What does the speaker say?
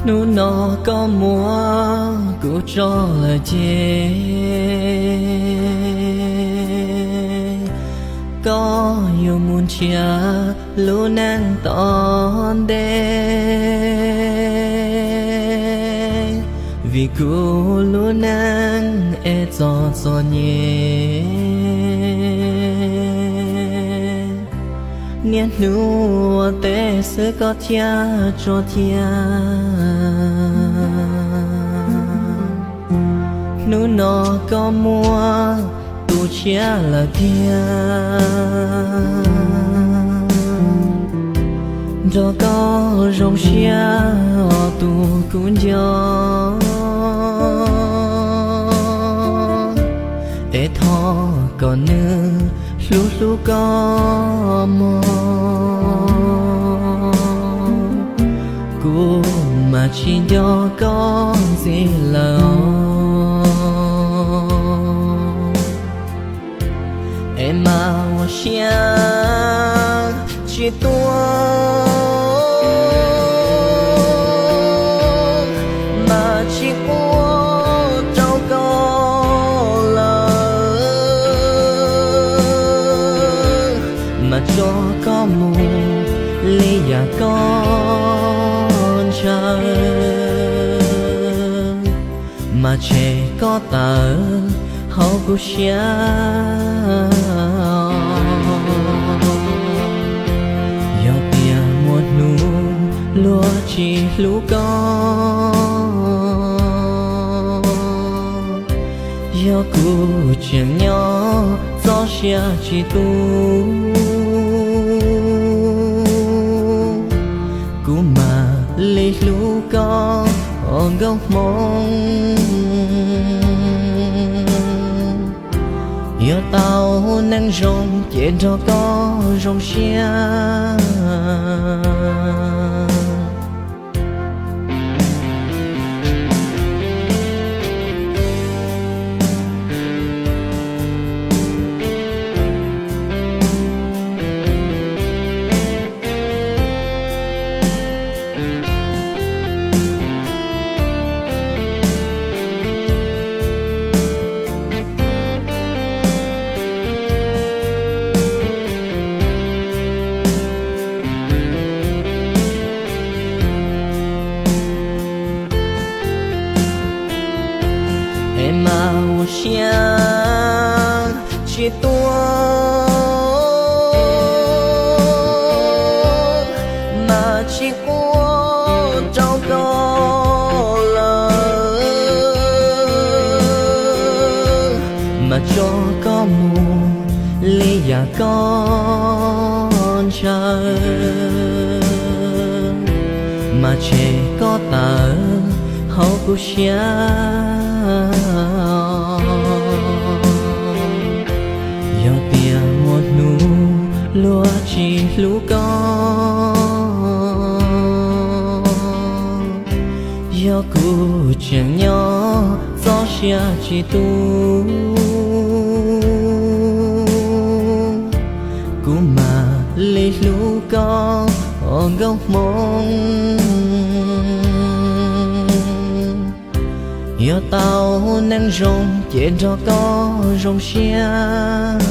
Hnub no koj muab kuv tso lawm ces koj yuav mus nrhiav lub neej tom ntej, vim kuv lub neej es txom txom nyem. Niaj hnub ua teb xwb koj thiaj tso cia. Hnub no koj muaj tus tshiab lawm tiag, nrog koj zoo siab os tus kuv nco. Es thov kom nws hlub hlub koj mog, kuv mas tsis nco koj ntxiv lawm os. Es mas ua siab tsis tuaj, mas tsis quaj rau koj lawm, mas tso koj mus li yam koj ntshaw, mas tshem koj tawm hauv kuv siab. Yog tias muaj hnub luag tsis hlub koj, yog kuv tseem nyob txoj sia tsis tu, kuv mam li hlub koj os nkauj hmoob. Yuav tau neej zoo ces nrog koj zoo siab. Es mas ua siab tsis tuaj, mas tsis quaj rau koj lawm, mas tso koj mus li yam koj ntshaw, mas tshem koj tawm hauv kuv siab. Yog tias muaj hnub luag tsis hlub koj, yog kuv tseem nyob txoj sia tsis tu, kuv mam li hlub koj os nkauj hmoob. Yuav tau neej zoo ces nrog koj zoo siab.